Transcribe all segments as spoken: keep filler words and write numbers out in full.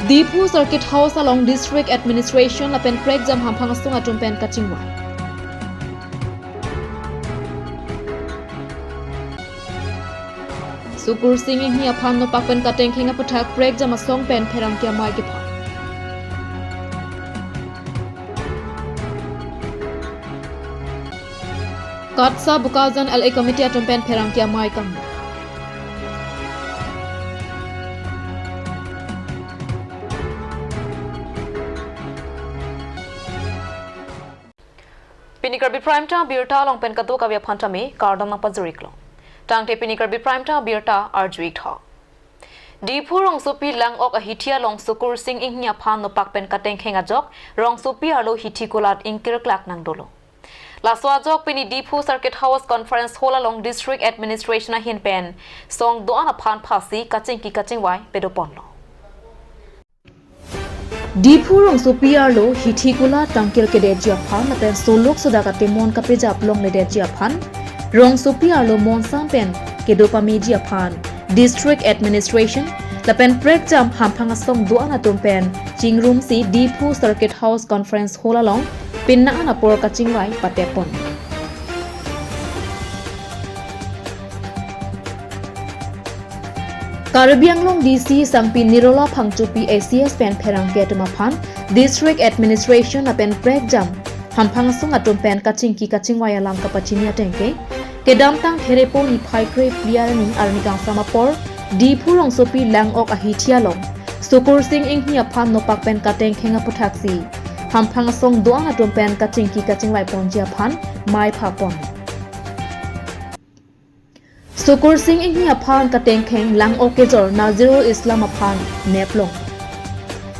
Diphu Circuit House along District Administration lapen prekjam hamphang asong atum pen kachingvai. Sukursing Enghi aphan nopak pen katengkheng aputhak prekjam asong pen pherangke amei kepha. KATSA Bokajan L A Committee atum pen pherangke amei kang. Pini Karbi Prime Time abirta along pen kadokave aphan tame kardom nangpajir-iklo. Tangte pini Karbi Prime Time abirta arju-ik tha. Diphu rongsopi Langok ahithi along Sukursing Enghi aphan nopak pen katengkheng ajok rongsopi arlo hithi kulat ingkirklak nangdolo. Laso ajok pini Diphu Circuit House Conference Hall along District Administration ahin pen song do-an aphan phasi kachingki kachingvai padoponlo. Diphu rongsopi arlo hithi kulat tangkir kedetji aphan lapen solok sodak atemon kapejap longledetji aphan rongsopi arlo monsam pen kedo pameji aphan District Administration lapen prekjam hamphang asong do-an atum pen chingrumsi Diphu Circuit House Conference Hall along pinna an apor kachingvai patepon. Karbi Anglong D C Sangpi Nirola Phangchopi A C S pen pherangke atum aphan District Administration lapen prekjam hamphang asong atum pen kachingki kachingvai alam kapachini ateng ke, kedamtang Therepo niphai kre-phli arni arni kangsam apor Diphu rongsopi Langok ahithi along Sukursing Enghi aphan nopak pen katengkheng aputhaksi hamphang asong do-an atum pen kachingki kachingvai ponji aphan mei phapon. Sukursing Enghi aphan katengkheng Langok kejor Nazirul Islam aphan neplong.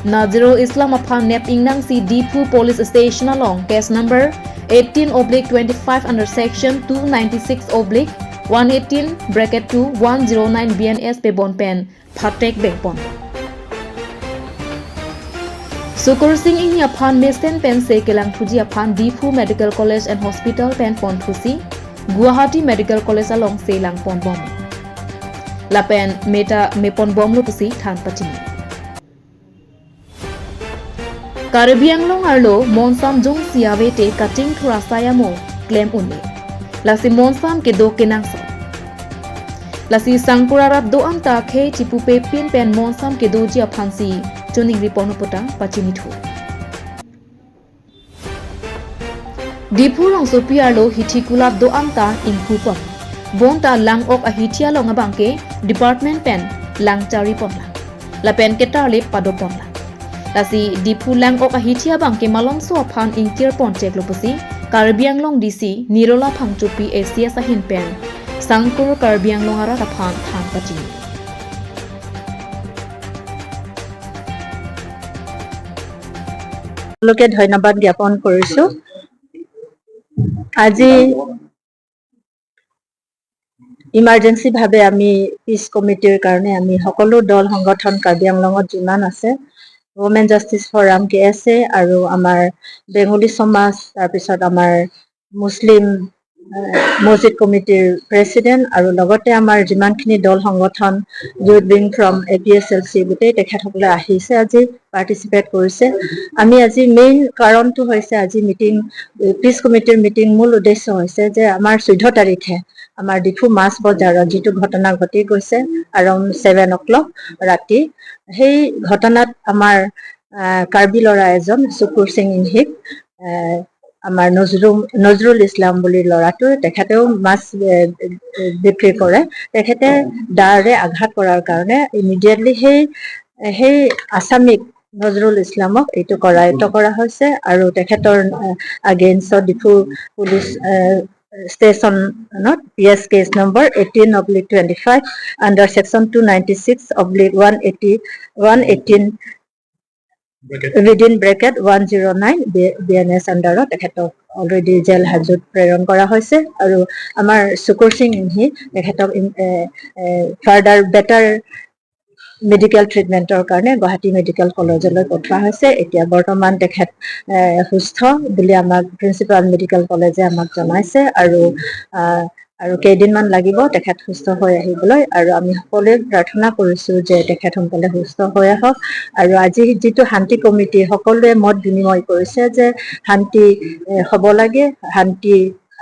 Nazirul Islam aphan nep ingnangsi Diphu Police Station along case number eighteen oblique twenty-five under section two ninety-six oblique one eighteen bracket two one zero nine B N S pebon pen phatek bengpon. Sukursing Enghi aphan mesen pensi kelangthuji aphan Diphu Medical College and Hospital pen ponthusi Guwahati Medical College alongsi langponbom. Lapen meta meponbomlo pusi than pachini. Karbi Anglong arlo monsam jongsi ave te kachingthur asai amo klem un-e. Lasi monsam kedo kenangsot. Lasi sangkur arat do-an ta khei chipupepin pen monsam kedoji aphansi choningri ponpo pu ta pachinithu. Diphu rongsopi arlo hithi kulat do-an ta inghu pon. Bonta Langok ahithi along abangke department pen lang chari ponlang. Lapen ketarlip padoponlang. Lasi Diphu Langok ahithi abangke malomso aphan ingkir poncheklo pusi Karbi Anglong D C Nirola Phangchopi A C S ahin pen sangkur Karbi Anglong arat aphan than pachini. সকলোকে ধন্যবাদ জ্ঞাপন কৰিছো। আজি ইমাৰ্জেঞ্চি ভাৱে আমি পিচ কমিটিৰ কাৰণে আমি সকলো দল সংগঠন কাৰ্বি আংলঙত যিমান আছে, Women Justice Forum, কে এছ এ, আৰু আমাৰ বেংগলী সমাজ, তাৰপিছত আমাৰ মুছলিম, আহ, মছজিদ কমিটিৰ প্ৰেচিডেণ্ট আৰু লগতে আমাৰ যিমানখিনি দল সংগঠন, Youth Wing from A P S L C, গোটেই তেখেতসকলে আহিছে, আজি পাৰ্টিচিপেট কৰিছে। আমি আজি মেইন কাৰণটো হৈছে আজি মিটিং, পিচ কমিটিৰ মিটিং মূল উদ্দেশ্য হৈছে যে আমাৰ চৈধ্য তাৰিখে আমাৰ ডিফু মাছ বজাৰত যিটো ঘটনা ঘটি গৈছে around seven o'clock ৰাতি, সেই ঘটনাত আমাৰ, আহ, কাৰ্বি ল'ৰা এজন চুকুৰ সিং ইংহিক, আহ, আমাৰ নজৰুল, নজৰুল ইছলাম বুলি ল'ৰাটো, তেখেতেও মাছ, এ, এ, বিক্ৰী কৰে। তেখেতে দাৰে আঘাত কৰাৰ কাৰণে ইমিডিয়েটলি সেই, সেই আছামীক নজৰুল ইছলামক এইটো কৰায়ত্ব কৰা হৈছে আৰু তেখেতৰ, এ, আগেইনষ্টত ডিফু পুলিচ, এ, ষ্টেচনত P S case number eighteen oblique twenty five under section two ninety six oblique one eighty, one eighteen within bracket one zero nine B N S আণ্ডাৰত তেখেতক অলৰেডি জেল হাজত প্ৰেৰণ কৰা হৈছে আৰু আমাৰ চুকুৰ সিং ইংহি তেখেতক ইন-, এ, এ, ফাৰ্ডাৰ বেটাৰ মেডিকেল ট্ৰিটমেণ্টৰ কাৰণে গুৱাহাটী মেডিকেল কলেজলৈ পঠোৱা হৈছে। এতিয়া বৰ্তমান তেখেত, এ, সুস্থ বুলি আমাক প্ৰিন্সিপাল মেডিকেল কলেজে আমাক জনাইছে আৰু, আ, আৰু কেইদিনমান লাগিব তেখেত সুস্থ হৈ আহিবলৈ। আৰু আমি সকলোৱে প্ৰাৰ্থনা কৰিছো যে তেখেত সোনকালে সুস্থ হৈ আহক। আৰু আজি যিটো শান্তি কমিটি সকলোৱে মত বিনিময় কৰিছে যে শান্তি এ, হ'ব লাগে, শান্তি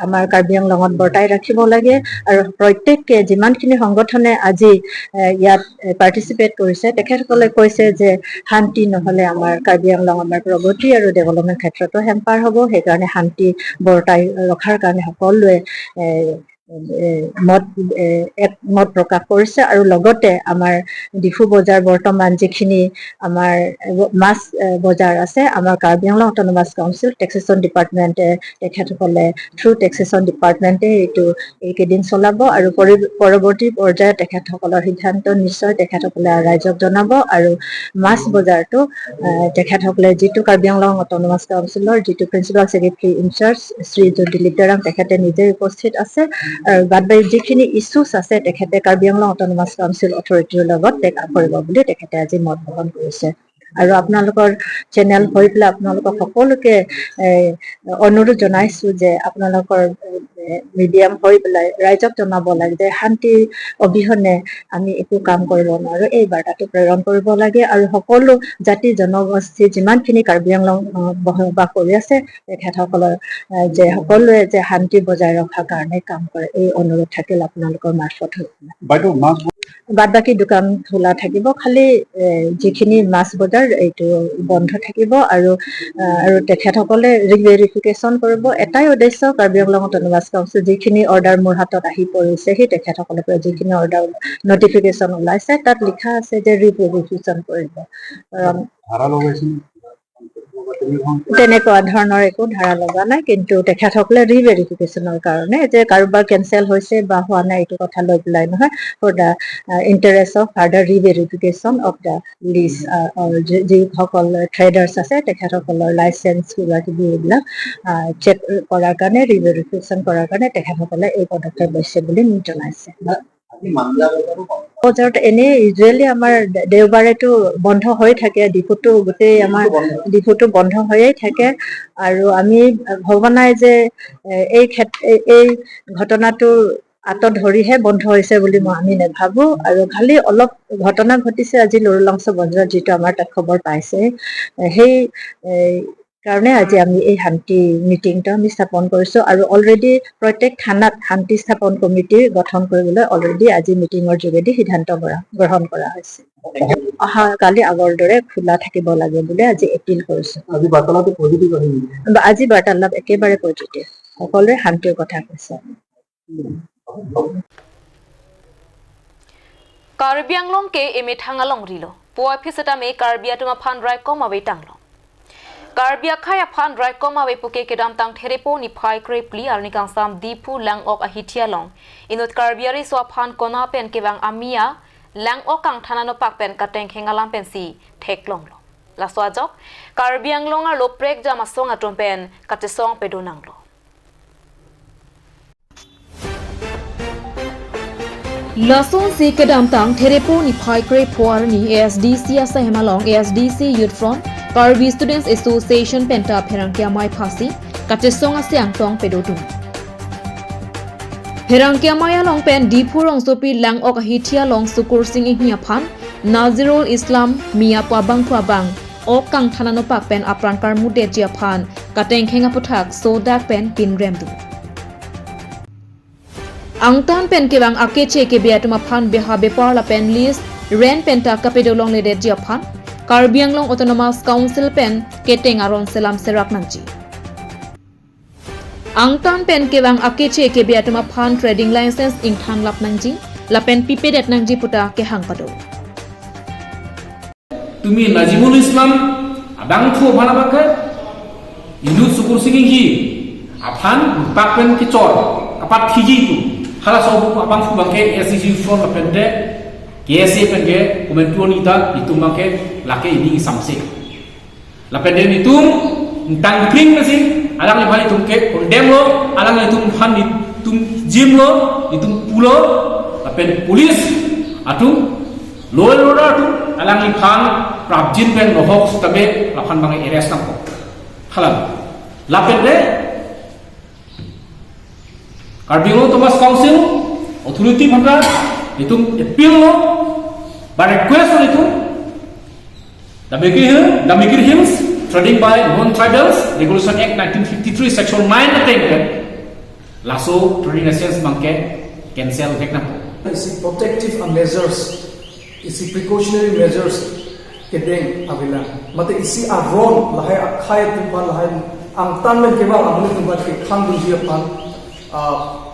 আমাৰ কাৰ্বি আংলঙত বৰ্তাই ৰাখিব লাগে। আৰু প্ৰত্যেককে যিমানখিনি সংগঠনে আজি এ, ইয়াত পাৰ্টিচিপেট কৰিছে, তেখেতসকলে কৈছে যে শান্তি নহ'লে আমাৰ কাৰ্বি আংলং আমাৰ প্ৰগতি আৰু ডেভেলপমেণ্ট ক্ষেত্ৰতো হেম্পাৰ হ'ব। সেইকাৰণে শান্তি বৰ্তাই ৰখাৰ কাৰণে সকলোৱে এ, এ, মত এ, এক মত প্ৰকাশ কৰিছে। আৰু লগতে আমাৰ ডিফু বজাৰ বৰ্তমান যিখিনি আমাৰ মাছ এ, বজাৰ আছে, আমাৰ কাৰ্বি আংলং অট'নমাছ কাউন্সিল টেক্সেশ্যন ডিপাৰ্টমেণ্টে তেখেতসকলে থ্ৰু টেক্সেশ্যন ডিপাৰ্টমেণ্টে এইটো এইকেইদিন চলাব আৰু পৰি- পৰৱৰ্তী পৰ্যায়ত তেখেতসকলৰ সিদ্ধান্ত নিশ্চয় তেখেতসকলে ৰাইজক জনাব। আৰু মাছ বজাৰটো আহ, তেখেতসকলে যিটো কাৰ্বি আংলং অট'নমাছ কাউন্সিলৰ যিটো প্ৰিন্সিপাল ছেক্ৰেটাৰী ইনচাৰ্জ শ্ৰী দিলীপ তেৰাং তেখেতে নিজে উপস্থিত আছে। আৰু বাদ বাকী যিখিনি ইছ্যুছ আছে তেখেতে কাৰ্বি আংলং অট'নমাছ কাউন্সিল অথৰিটিৰ লগত টেক আপ কৰিব বুলি তেখেতে আজি মত গ্ৰহণ কৰিছে। আৰু আপোনালোকৰ চেনেল হৈ পেলাই আপোনালোকক সকলোকে এ, অনুৰোধ জনাইছো যে আপোনালোকৰ মিডিয়াম হৈ পেলাই ৰাইজক জনাব লাগে যে শান্তি অবিহনে আমি একো কাম কৰিব নোৱাৰো। এই বাৰ্তাটো প্ৰেৰণ কৰিব লাগে আৰু সকলো জাতি জনগোষ্ঠী যিমানখিনি কাৰ্বি আংলং আহ, বস- বাস কৰি আছে তেখেতসকলৰ আহ, যে সকলোৱে যে শান্তি বজাই ৰখাৰ কাৰণে কাম কৰে, এই অনুৰোধ থাকিল আপোনালোকৰ মাৰ্ফত। বাইদেউ, মাছ বাদ বাকী দোকান খোলা থাকিব, খালি এ, যিখিনি মাছ বজাৰ এইটো বন্ধ থাকিব। আৰু আহ, আৰু তেখেতসকলে ৰিভেৰিফিকেশ্যন কৰিব। এটাই উদ্দেশ্য, কাৰ্বি আংলং অট'নমাছ কাউন্সিল যিখিনি অৰ্ডাৰ মোৰ হাতত আহি পৰিছে, সেই তেখেতসকলৰ পৰা যিখিনি অৰ্ডাৰ নটিফিকেশ্যন ওলাইছে তাত লিখা আছে যে ৰিভেৰিফিকেশ্যন কৰিব। কাৰণ ধাৰা লগাইছে নেকি? তেনেকুৱা ধৰণৰ একো ধাৰা লগা নাই, কিন্তু তেখেতসকলে ৰিভেৰিফিকেশ্যনৰ কাৰণে যে কাৰোবাৰ কেঞ্চেল হৈছে বা হোৱা নাই এইটো কথা লৈ পেলাই নহয়, for the interest of further re-verification of the lease, যিসকল ট্ৰেডাৰ্ছ আছে তেখেতসকলৰ লাইচেন্স কিবা কিবি এইবিলাক চেক কৰাৰ কাৰণে, ৰিভেৰিফিকেশ্যন কৰাৰ কাৰণে তেখেতসকলে এই পদক্ষেপ লৈছে বুলি জনাইছে। বজাৰত এনে ইউজুৱেলি আমাৰ দে- দেওবাৰেতো বন্ধ হৈ থাকে, ডিফুটো গোটেই আমাৰ ডিফুটো বন্ধ হৈয়ে থাকে। আৰু আমি ভবা নাই যে এ, এই ক্ষেত্ৰ এই- এই ঘটনাটো আঁতত ধৰিহে বন্ধ হৈছে বুলি মই আমি নাভাবো। আৰু খালি অলপ ঘটনা ঘটিছে আজি লুৰুলাংচ বজাৰত, যিটো আমাৰ তাত খবৰ পাইছে। এ, সেই এ, কাৰণে আজি আমি এই শান্তি মিটিংটো আমি স্থাপন কৰিছো। আৰু অলৰেডি প্ৰত্যেক থানাত শান্তি স্থাপন কমিটি গঠন কৰিবলৈ অলৰেডি আজি মিটিঙৰ যোগেদি সিদ্ধান্ত কৰা গ্ৰহণ কৰা হৈছে। অহা কালি আগৰ দৰে খোলা থাকিব লাগে বুলি আজি এপিল কৰিছো। আজি বাৰ্তালাপ পজিটিভ আহিল নেকি? বা আজি বাৰ্তালাপ একেবাৰে পজিটিভ, সকলোৱে শান্তিৰ কথা কৈছে। Karbi Anglong ke emethang along rilo. Puai phi setame Karbi atum aphan raikom ave tanglo. Karbi akhei aphan raikom ave puke kedamtang Therepo niphai krepli arni kangsam Diphu Langok ahithi along inut Karbi ariso aphan kona pen kevang amia Langok kangthan anopak pen katengkheng alam pensi theklonglo. Laso ajok Karbi Anglong arlo prekjam asong atum pen kachesong pedo nanglo. Lasonsi kedamtang Therepo niphai krepho arni A S D C asahem along A S D C Youth Front, Karbi Students Association penta pherangke amei phasi kachesong ase angtong pedodun. Pherangke amei along pen Diphu rongsopi Langok ahithi along Sukursing Inghi aphan, Nazirul Islam, Miyapo abangphu abang ok kangthan anopak pen apran karmudetji aphan katengkheng aputhak sodak pen pinremdun. Angtan pen kevang akeche kebe atum aphan beha bepar lapen lease rent penta kapedo longledetji aphan Karbi Anglong Autonomous Council pen keteng aron selam serak nangji. Angtan pen kevang akeche kebe atum aphan trading license ingthan lap nangji lapen pipedet nangji puta kehang pado. Tumi Nazirul Islam abangphu aphan abangke inut Sukursing Inghi aphan pak pen kechor kapat thiji tu. Halaso abangphu abangke A S D C Youth Front lapen de K S A pen ke komentu nita itum abangke lake ini samse. Lapen de itum tangkring nasi, alangliphan itum ke condemn lo, alanglitum aphan itum jim lo, itum pulo, lapen police atum, law and order atum, alangliphan prapjin pen nohok sitame laphan abang arrest nangkok. Halam. Lapen de Karbi Anglong Autonomous Council authority aphan ta itum appeal lo, ba request lo itum. The Mikir Hill, the Mikir Hills, trading by non-tribals, Regulation Act nineteen fifty-three, Section nine ateng pen laso trading license abangke cancel vek nangpo. Isi protective measures, isi precautionary measures kedeng avelang. Mate isi aron lahai akhei atum aphan, lahai angtan pen kevang amonit atum aphan kekhang dunji aphan, ah,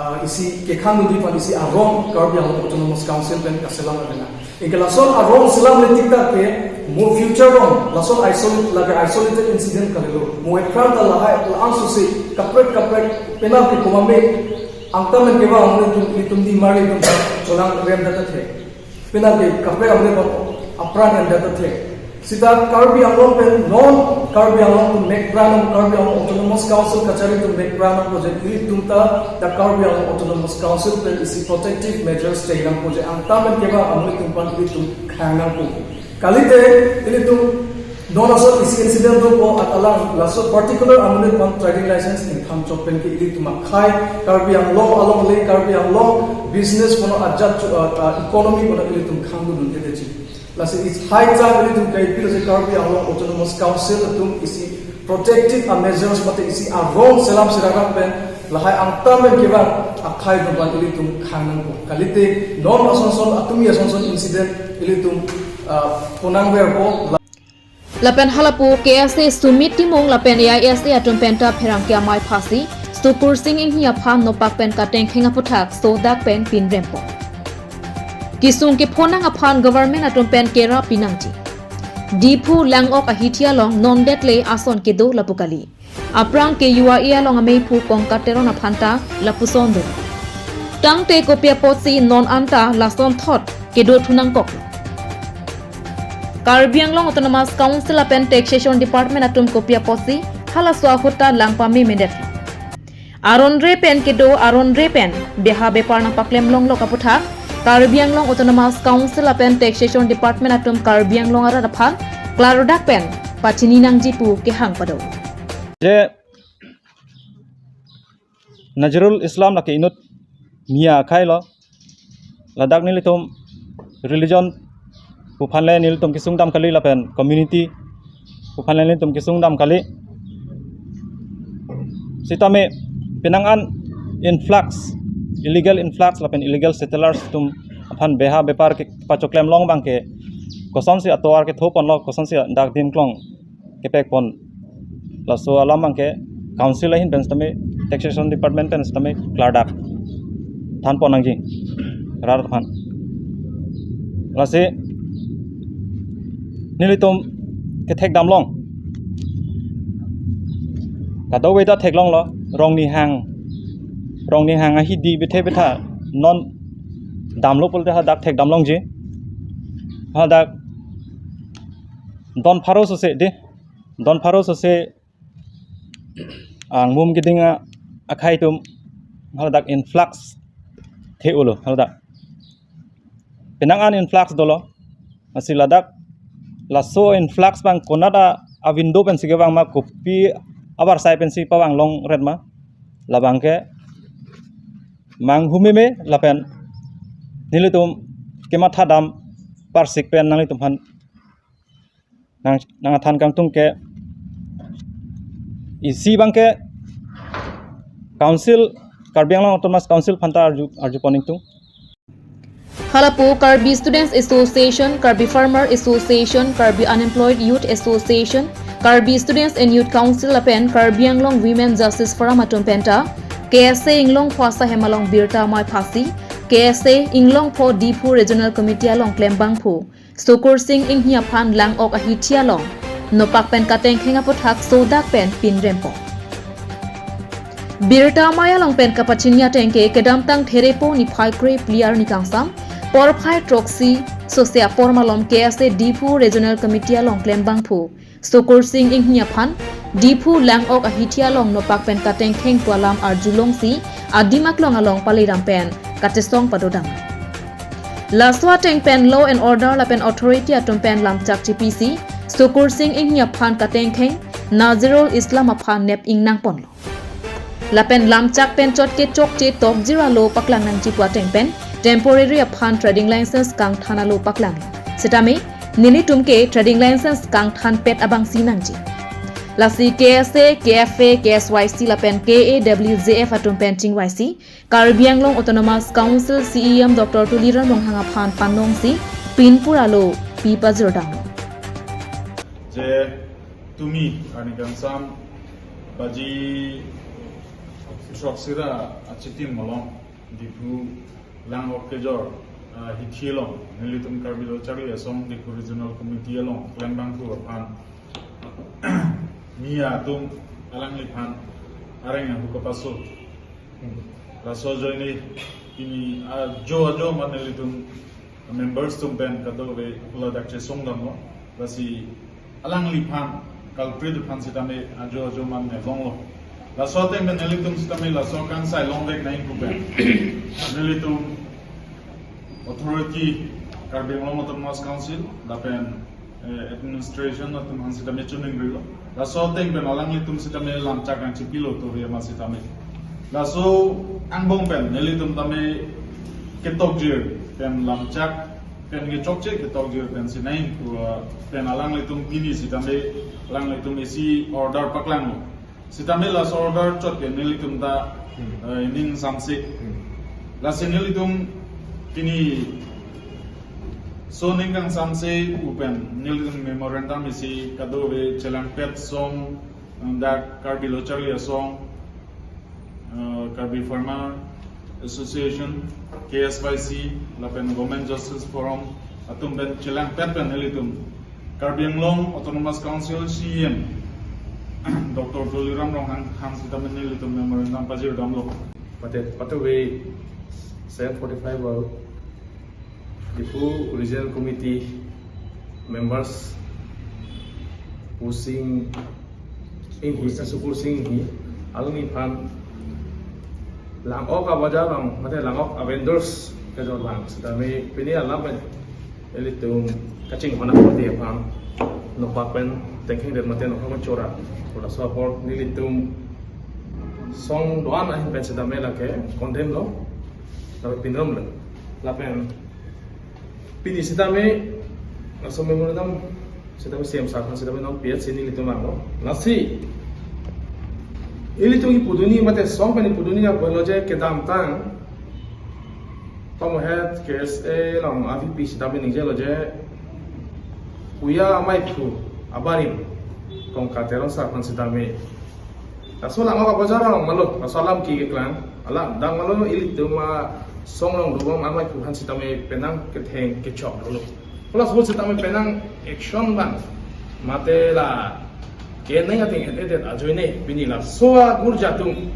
ah, isi kekhang dunji aphan isi aron Karbi Anglong Autonomous Council pen kaselam avelang. Anke lason aron selamle tik ta ke mo future along lason isolate, lake isolated incident kalilo. Mo aphrang ta lahai la-an sose kaprek kaprek penalty komame angtan pen kevang amonit atum, itum di mari atum cholang rem data the. Penalty kaprek amonit apran en data the. Seta Karbi Anglong pen non Karbi Anglong atum mek pran nang, Karbi Anglong Autonomous Council kachari atum mek pran nangpo je ilitum ta, the Karbi Anglong Autonomous Council pen isi protective measures cheng nangpo je angtan pen kevang amonit atum aphan ilitum khang nangpo. Kalite ilitum non laso isi incident dopo ata lang laso particular amonit aphan trading license ingthang chot pen ke ilitum akhei Karbi Anglong along le Karbi Anglong business kono ajat chu-, ah, ah, economy kono ilitum khang dun dunde ji. Lasi it's high time ilitum ke appeal si Karbi Anglong Autonomous Council atum isi protective measures mate isi aron selam sirarak pen lahai angtan pen kevang akhei atum aphan ilitum khang nangpo. Kalite non ason son atum ya ason son incident ilitum, ah, ponang verpo. Lapen halapu K S A Sumit Timung lapen A I S A atum penta pherangke amei phasi, Sukursing Enghi aphan nopak pen katengkheng aputhak sodak pen pinrempo. Kesung kephonang aphan government atum pen kerap pinangji. Diphu Langok ahithi along non det le ason kedo lapu kali. Aphrang ke U R A along ameiphu Kongkat Teron aphan ta lapuson do. Tangte kopi apotsi non anta lason thot kedo thu nangkok. Karbi Anglong Autonomous Council lapen Taxation Department atum kopi apotsi halaso ahut ta lang pame medet. Aron re pen kedo aron re pen beha bepar nangpaklem longlok aputhak Karbi Anglong Autonomous Council lapen Taxation Department atum Karbi Anglong arat aphan klardak pen pachini nangji pu kehang pado. Je Nazrul Islam lake inut Mia akhei lo. Ladak nelitum religion pu aphan le nelitum kesung dam kali lapen community pu aphan le nelitum kesung dam kali. Sitame penang an influx, illegal influx lapen illegal settlers atum aphan beha bepar kepachoklem long abangke kosonsi atovar ketho ponlo, kosonsi dak dim klong kepek pon. Laso alam abangke council ahin pen sitame, taxation department pen sitame klardak than pon nangji rat aphan. Lasi nelitum kethek dam long. Kadokave ta theklonglo, Rongnihang, Rongnihang ahidi bethe betha non damlo pulote hadak thek dam longji. Hadak don pharo sose de, don pharo sose angmum keding a-, akhei atum haladak influx the-olo haladak. Penang an influx dolo. Lasi ladak laso influx abang konat a, a-window pensi kevang ma, kopi abarsai pensi pavang longret ma, labangke manghu meme lapen nelitum kematha dam parsik pen nanglitum aphan nang, nangthan kangtung ke isi abangke council, Karbi Anglong Autonomous Council aphan ta arju, arju pon ingtung. Halapu Karbi Students Association, Karbi Farmer Association, Karbi Unemployed Youth Association, Karbi Students and Youth Council lapen Karbi Anglong Women Justice Forum atum penta K S A Inglongpho asai hem along birta amei phasi, K S A Inglongpho Diphu Regional Committee along klembangphu Sukursing Enghi aphan Langok ahithi along nopak pen katengkheng aputhak sodak pen pinrempo. Birta amei along pen kapachini ateng ke kedamtang Therepo niphai kre-phli arni kangsam porphai throksi sose apor malom K S A Diphu Regional Committee along klembangphu Sukursing Enghi aphan Diphu Langok ahithi along nopak pen katengkheng pu alam arjulongsi adim aklong along paliram pen kachesong padodam. Laso ateng pen law and order lapen authority atum pen lamchak chipisi Sukursing Enghi aphan katengkheng Nazirul Islam aphan nep ingnang ponlo. Lapen lamchak pen chot ke chokche tokjir alo paklang nangji pu ateng pen temporary aphan trading license kangthan alo paklang. Sitame nelitum ke trading license kangthan pet abangsi nangji. Lasi K S A, K F A, K S Y C lapen K A W J F atum pen chingvaisi Karbi Anglong Autonomous Council C E M Doctor Tuliram Ronghang aphan panongsi pinpur alo pi pajirdam. Je tumi arni kangsam baji throksi ra achitim along Diphu lang-ok kejor, ah, hithi along nelitum Karbi Lo Charli Asong Diphu Regional Committee along klembangphu aphan mi atum alangliphan areng ahu kapaso. Laso ajoine pini ajo ajo amat nelitum members atum pen kadokave hula dak chesongdamlo. Lasi alangliphan culprit aphan sitame ajo ajo amat ne longlo. Laso ateng pen nelitum sitame laso kangsai longvek nangji pu pen nelitum authority Karbi Anglong Autonomous Council lapen eh, administration atum aphan sitame choningrilo. Laso ateng pen alanglitum sitame lamchak nangchipilo turi ama sitame. Laso angbong pen nelitum tame ketokjir pen lamchak pen kechokche ketokjir pen sinai pu, eh, pen alanglitum pini sitame alanglitum isi order paklanglo. Sitame laso order chot ke nelitum ta, hmm, eh, ning samse. Hmm. Lasi nelitum pini so ning kangsamse pu pen nelitum memorandum isi kadokave chelangpet song, eh, dak Karbi Lo Charli Asong, eh, Karbi Farmer Association, K S Y C, lapen Women Justice Forum atum pen chelangpet pen nelitum Karbi Anglong Autonomous Council C E M Doctor Tuliram Ronghang aphan sitame nelitum memorandum pajirdamlo. Pate, patuve seven forty-five Diphu Regional Committee members Pu Sing Inghi, Sukur Sing Inghi, alangliphan lang-ok abajar along, mate lang-ok avendors kejor lang sitame pini alam pen ilitum kachinghon akorte aphan nopak pen tengkheng det mate nopak pen chora. Laso apor nelitum song do-an ahin pen sitame lake condemn lo, lapen pinrumlo. Lapen pini sitame laso memorandum sitame C M sir aphan sitame non P H C nelitum vanglo. Lasi ilitum kipudunji mate song pen kipudunji apotlo je kedamtang tomohet K S A along a-V P sitame ningjelo je Puya Amaiphu abarim Kongka Teron sir aphan sitame laso lang-ok abajar along malo, laso alam ke keklang, alam dang malo ilitum asong along dobom amaiphu aphan sitame penang ketheng kechok dolo. Plus hul sitame penang action abang mate la keneng ating et-edet ajoine pini laso agurja atum,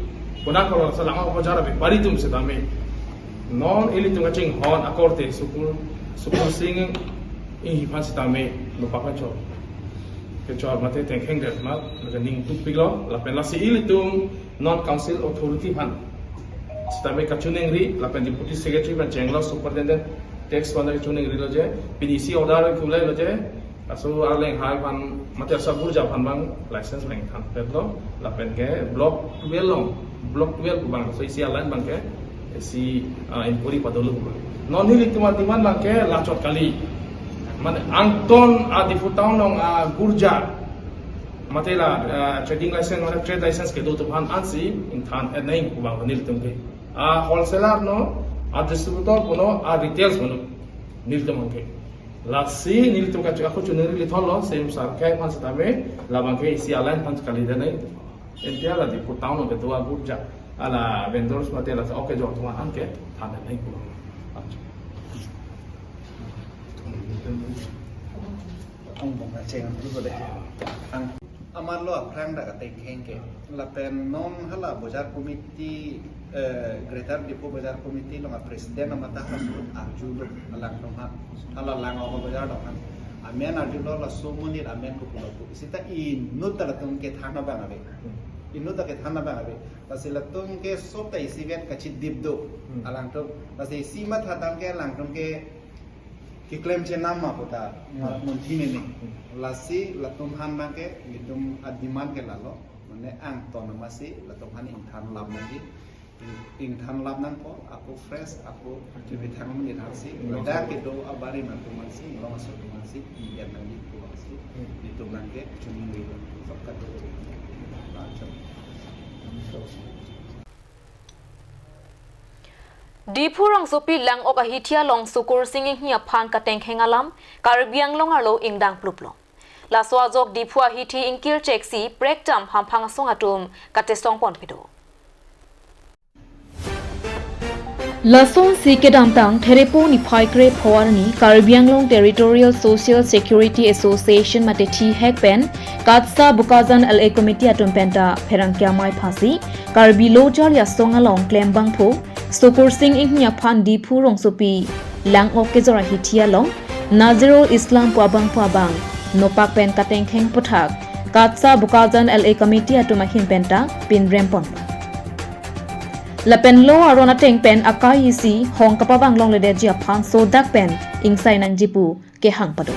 konat ko laso lang-ok abajar abepari atum sitame non ilitum kachinghon akorte Sukur, Sukur Sing Inghi aphan sitame nopak pen chor kechor mate tengkheng det amat, mate ning tupiklo, lapen lasi ilitum non council authority aphan sitame kachiningri, lapen deputy secretary aphan chenglo, superintendent tax aphan kachiningrilo je pini isi order kulelo je laso arleng hai aphan mate laso agurja aphan abang license lengthan petlo, lapen ke block twelve along, block twelve abang, so isi a-line abang ke isi, ah, inquiry padolo abang. Non nelitum a-demand abang ke lachot kali. Mane angton a-Diphu town along agurja mate la, ah, trading license, mane trade license kedo atum aphan ansi ingthan et nangji pu abang nelitum ke. A-wholesaler no, a-distributor puno, a-retails puno, nelitum abang ke. Lasi nelitum kachi-, ako chiningri lithonlo, C M sir ke aphan sitame, labang ke isi a-line aphan kalidet nangji. Entire la Diphu town along kedo agurja, ala vendors mate la ok kejor atum aphan ke than nangji pu. Ang bong kacheng ang dulu deh. Ang amarlo aphrang dak ateng kheng ke. Lapen non hala bojar committee, eh, Greater Diphu Bojar Committee along a-president amat ta haso arjulo alangtum aphan. Hala lang-ok abajar along aphan. Amen arjulo laso monit amen kopulo pu. Seta inut ta latum kethan abang ave. Inut ta kethan abang ave. Lasi latum ke sop ta isivet kachidip do. Hmm. Alangtum. Lasi isi matha tang ke alangtum ke keklem chenam ma puta, hmm, munthi nene. Hmm. Lasi latum aphan abang ke, nelitum a-demand ke lalo. Ne angton amatsi latum aphan ingthan lam nangji, ing-, ingthan lam nangpo, ako fresh, ako chumi thang mani thangsi, dak kedo abarim atum aphansi, inglong aso atum aphansi, iyan nangji pu aphansi, itum nangke chumi nui, sok kado. Diphu rongsopi Langok ahithi along Sukursing Enghee aphan katengkheng alam, Karbi Anglong arlo ingdang pluplo. Laso ajok Diphu ahithi ingkir cheksi prektam hamphang asong atum katesong ponpe do. Lasonsi kedamtang Therepo niphai krepho arni Karbi Anglong Territorial Social Security Association mate thihek pen KATSA Bokajan L A Committee atum penta pherangke amei phasi Karbi Lo Charli Asong along klembangpo Sukursing Enghee aphan Diphu rongsopi Langok kejor ahithi along Nazirul Islam pu abangphu abang nopak pen katengkheng aputhak KATSA Bokajan L A Committee atum ahin penta pinrem pon. Lapen lo aron ateng pen akai isi hong kapavang longledetji aphan sodak pen ingsai nangji pu kehang pado.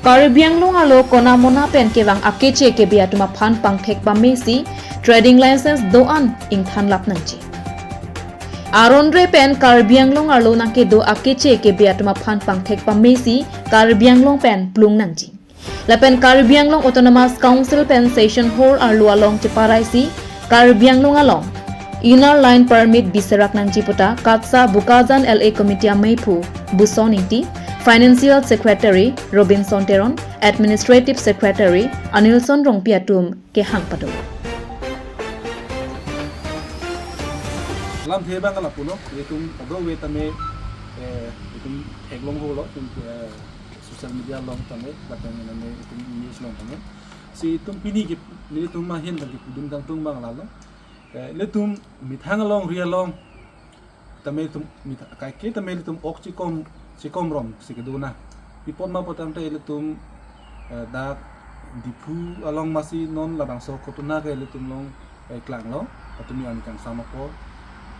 Karbi Anglong arlo kona mona pen kevang akeche kebe atum aphan pangthek pamesi trading license do-an ingthan lap nangji. Aron re pen Karbi Anglong arlo nangkedo akeche kebe atum aphan pangthek pamesi Karbi Anglong pen plung nangji. Lapen Karbi Anglong Autonomous Council pen session hall arlo along cheparaisi Karbi Anglong along Inner Line Permit biserak nangji puta KATSA Bokajan L A Committee ameiphu Buson Ingti, Financial Secretary Robinson Teron, Administrative Secretary Anilson Rongpi atum kehang pado. Lamthe abang lapulo, itum kadokave tame, eh, itum theklong holo, itum, eh, social media along tame, lapen name itum news along tame. Si itum pini ke, nelitum ahin tame pudun kangtung abang lalo. Eh, ilitum methang along, ri along tame itum, methang, kaike tame ilitum ok chikom, chikom rom si kedo na. Pi apot ma pu tangte ilitum, eh, dak Diphu along amatsi non labangso ghotona ke ilitum along, eh, klanglo. Latum arni kangsam apot.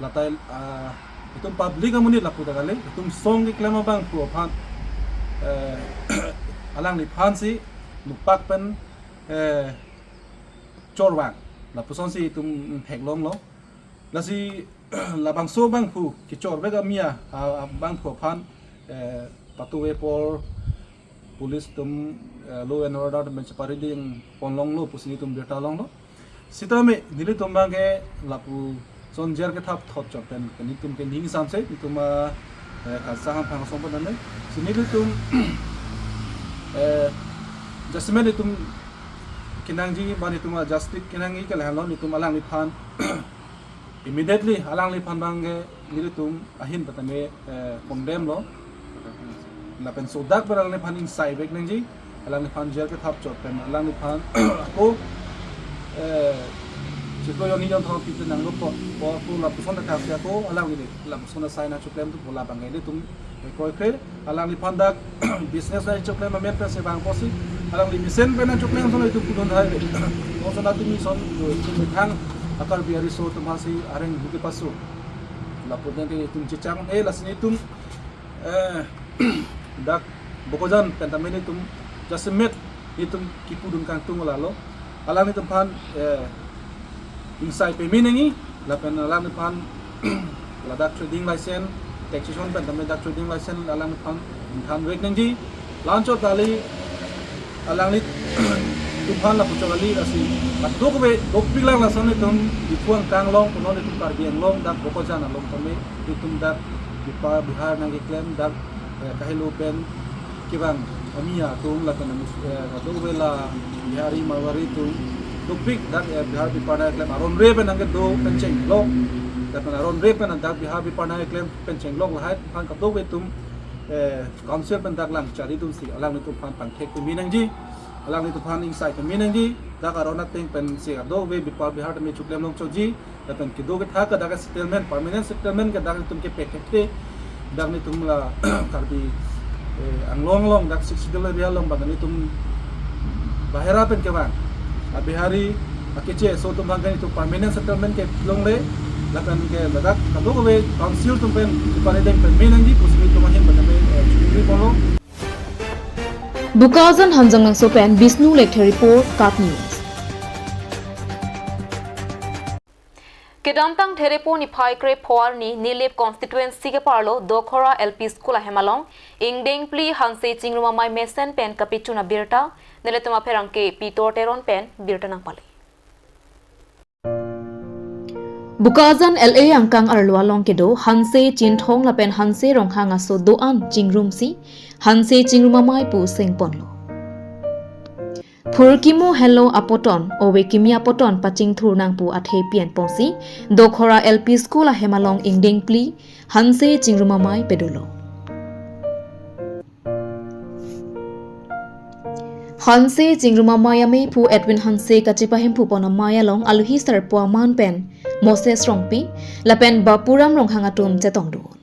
Latai, ah, itum public amonit lapu ta kali, itum song keklem abangphu aphan, eh, alangliphansi nopak pen, eh, chorvang. Lapusonsi itum theklonglo. Lasi labangso abangphu kechorvek amia, ah, abangphu aphan, eh, patuve apor police atum, eh, law and order atum cheparideng ponlonglo pusi nelitum birta longlo. Sitame nelitum abangke lapuson jer kethap thot chot pen nelitum ke ning samse nelitum, ah, eh, KATSA hamphang asong pen ane. Si nelitum, eh, jasemet itum kenangji ba nelitum, ah, justice kenangji ke lahenlo nelitum alangliphan immediately alangliphan abangke nelitum ahin pen tame, eh, condemn lo. Lapen sodak pen alangliphan ingsaivek nangji, alangliphan jer kethap chot pen alangliphan ako, eh, chiklo jonni jon thom pi te nanglo po, po ako lapuson ta kangsi ako alangli lapuson asai nangchoklem tu pu labangke nelitum, eh, kroikre, alangliphan dak business nangchoklem amen pensi vang pusi, alangli mesen pen nangchoklem asonlo itum pudun thai. Oson atum ison, eh, itum methang a Karbi ariso atum aphansi areng buki pasu. Lapu tangte itum chechang, eh, lasi nelitum, eh, dak Bokajan pen tame nelitum jasemet nelitum kipudun kangtung lalo. Alanglitum aphan, eh, ingsai peme nangji, lapen alangliphan ladak trading license, taxation pen tame dak trading license alangliphan ingthanvek nangji. La-anchot kali alanglitum aphan lapu chot kali lasi. Kadokave dopik lang lason itum Diphu angkang along, punon itum Karbi Anglong, dak Bokajan along tame itum dak bepar bihar nangkeklem dak, eh, kahelo pen kevang amia atum lapen, eh, kadokave la Bihari Marwari atum dopik dak, eh, bihar bepar nangkeklem aron re pen nangkedo pen chenglok, lapen aron re pen dak bihar bepar nangkeklem pen chenglok lahai aphan kadokave itum, eh, council pen dak lang chari atumsi alanglitum aphan pangthek peme nangji, alanglitum aphan ingsai peme nangji, dak aron ateng pensi kadokave bepar bihar tame choklem longchotji, lapen kedo ketha ke dak settlement, permanent settlement ke dak itum kepekthekte, dak nelitum la Karbi, eh, Anglong along dak Sixth Schedule area along abang nelitum bahera pen kevang a Bihari akeche aso atum abangke nelitum permanent settlement kelongle, lapen ke ladak kadokave council atum pen cheparideng peme nangji pusi nelitum ahin pen tame, eh, churi ponlo. Bokajan Hanjanglangso pen Bishnu Lekthe report, KAT News. Kedamtang Therepo niphai krepho arni Nilip constituency keparlo Dokhora L P School ahem along ingdeng phli Hanse Chingrum Amei mesen pen kapechun abirta, nelitum apherangke Pitor Teron pen birta nangpale. Bokajan L A angkang arlo along kedo Hanse Chinthong lapen Hanse Ronghang aso do-an chingrumsi Hanse Chingrum Amei pu sengponlo. Phurkimo helo apoton, ove kimi apoton pachingthur nang pu athe pi-en ponsi Dokhora L P School ahem along ingdeng phli Hanse Chingrum Amei pedolo. Hanse Chingrum Amei amephu Edwin Hanse kachepahemphu pon amei along aluhi sarpo aman pen Moses Rongpi lapen Bapuram Ronghang atum chetongdun.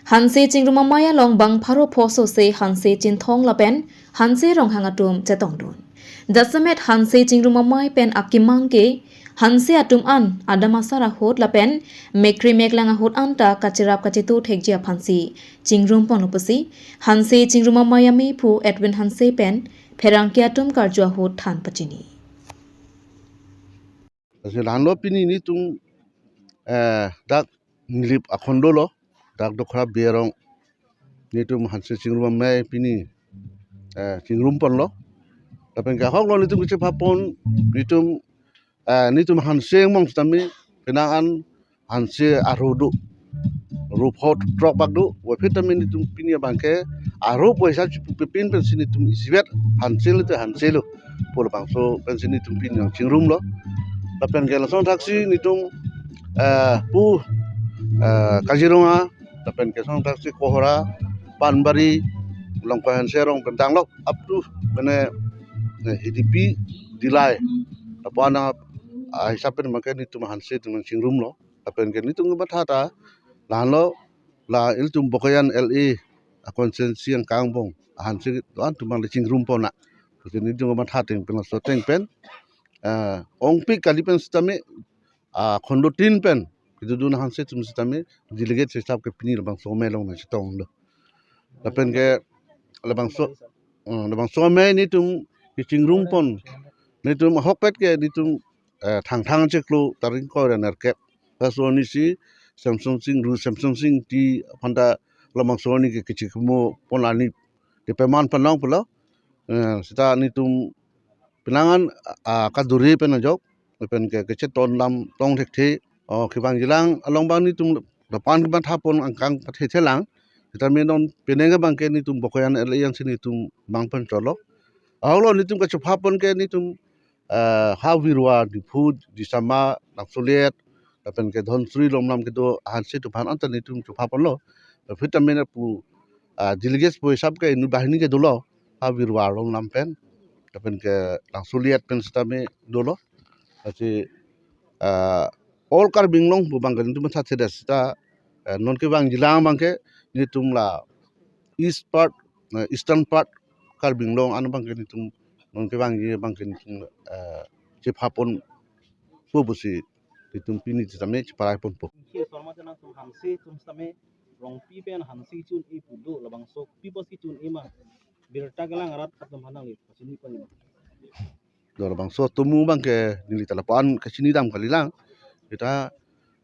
Hanse Chingrum Amei along bang pharo pho sose Hanse Chinthong lapen Hanse Ronghang atum chetongdun. Jasemet Hanse Chingrum Amei pen akemang ke Hanse atum an adam asar ahut lapen mekri meklang ahut anta kacherap kachetu thekji aphansi chingrum ponlo pusi Hanse Chingrum Amei amephu Edwin Hanse pen pherangke atum karju ahut than pachini. Lasi la-anlo pini netum, eh, dak Nilip akhondo lo, dak Dokhora Berong, netum Hanse Chingrum Amei pini, eh, chingrum ponlo. Lapen ke ahoklo netum kachepha pon, netum, eh, netum Hanse mong sitame, penang an Hanse arho do, ro pho throk bak do, waphi tame netum pini abangke arho poisa chipu pepin pensi netum isivet Hanse lo te Hanse lo pu labangso pensi netum pini nang chingrumlo. Lapen ke lason thaksi netum, eh, pu, eh, Kaziranga, lapen ke lason thaksi Kohora, Panbari, Longkoi Hanse arong pen danglok up to mane, eh, Hidipi, Dillai. Lapu-an, ah, hisap pen make netum Hanse atum nang chingrumlo. Lapen ke netum kematha ta, la-anlo, la ilitum Bokajan L A a constituency angkang angbong a Hanse do-an atum abang le chingrum pon na. Lasi netum kematha ateng pen laso ateng pen, eh, ongpik kali pen sitame, ah, akhondo tin pen kedodun Hanse atum sitame delegate hisap ke pini labangso amei along nang chetonglo. Lapen ke labangso, eh, labangso amei netum kechingrum pon, netum ahokpet ke netum, eh, Thangthang chiklo tarik ingkoi ra nerkep, laso arnisi Semsonsing, Ru Semsonsing Ingti aphan ta labangso arni ke kechikimo pon ani de peman panong pulo. Eh, seta netum penang an, ah, kaduri pen ajok, pen ke kechetong dam tong thekthe, oh, kevangjilang along abang netum lapu-an kematha pon angkang pathe thelang. Sitame non penang abangke netum Bokajan L A ansi netum bang pen cholo. Ahoklo netum kachepha pon ke netum, eh, ha Virua, Diphu, Disama, Langsoliet, lapen ke Dhansiri along nam kedo Hanse atum aphan anta netum chepha ponlo. Lapen tame na pu, ah, delegates pu hisap ke inut banghini kedolo, ha Virua along nam pen, lapen ke Langsoliet pen sitame dolo. Lasi, ah, all Karbi Anglong pu abangke netum matha thekthe seta, eh, non kevangjilang abangke netum la east part, eh, eastern part Karbi Anglong an abangke netum non kevangji abangke netum, eh, chepha ponpo pusi netum pini sitame cheparai ponpo. Ke sorma chana atum Hanse atum sitame Rongpi pen Hanse chun-e pu do, labangso pi apotsi chun-e ma, birta kelang arat atum aphan nangli pachini pon ma. Do labangso atum abangke neli ta lapu-an kachini dam kalilang. Kita,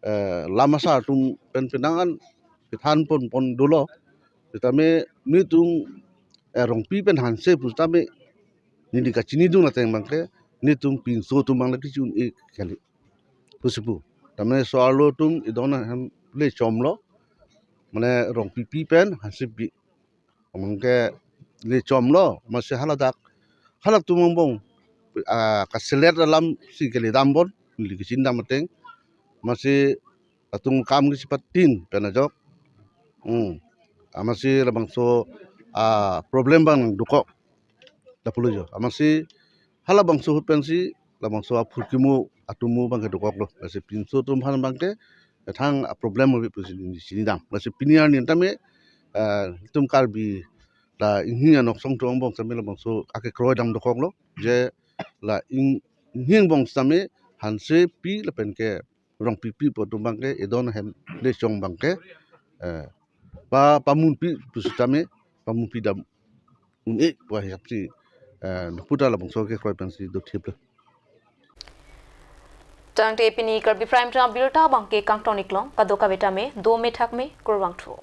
eh, lam asar atum pen penang an kethan pon pon dolo. Sitame netum, eh, Rongpi pen Hanse pu sitame neli kachinidun ateng abangke netum pinso atum abang le kechun-e kali. Pusi pu. Tame so-arlo atum idon ahem le chomlo. Mane Rongpipi pen Hansepi. Amang ke le chomlo, amatsi haladak, halak atum angbong, ah, kaselet alam si kele dam pon, neli kachini dam ateng, amatsi latum kam kisi patin pen ajok. Hmm. Amatsi labangso, ah, problem abang dokok. Lapulo jo. Amatsi halabangso ahut pensi labangso aphurkimo atumo abangke dokoklo. Lasi pinso atum aphan abangke ethang a-problem ave pusi neli chini dam. Lasi pini arni tame, eh, netum Karbi la inghing anoksong atum angbong sitame labangso akekroi dam dokoklo. Je la ing-, inghing angbong sitame Hansepi lapen ke Rongpipi pu atum abangke idon ahem le chom abangke, eh, pa, pamunpi pu sitame pamunpi dam un-e pu ahisap si, eh, nangputa labangso akekroi pensi dothiplo. Tangte pini Karbi Prime Time abirta abangke kangton-ik long, kadokave tame dome thakme, kurvangthu.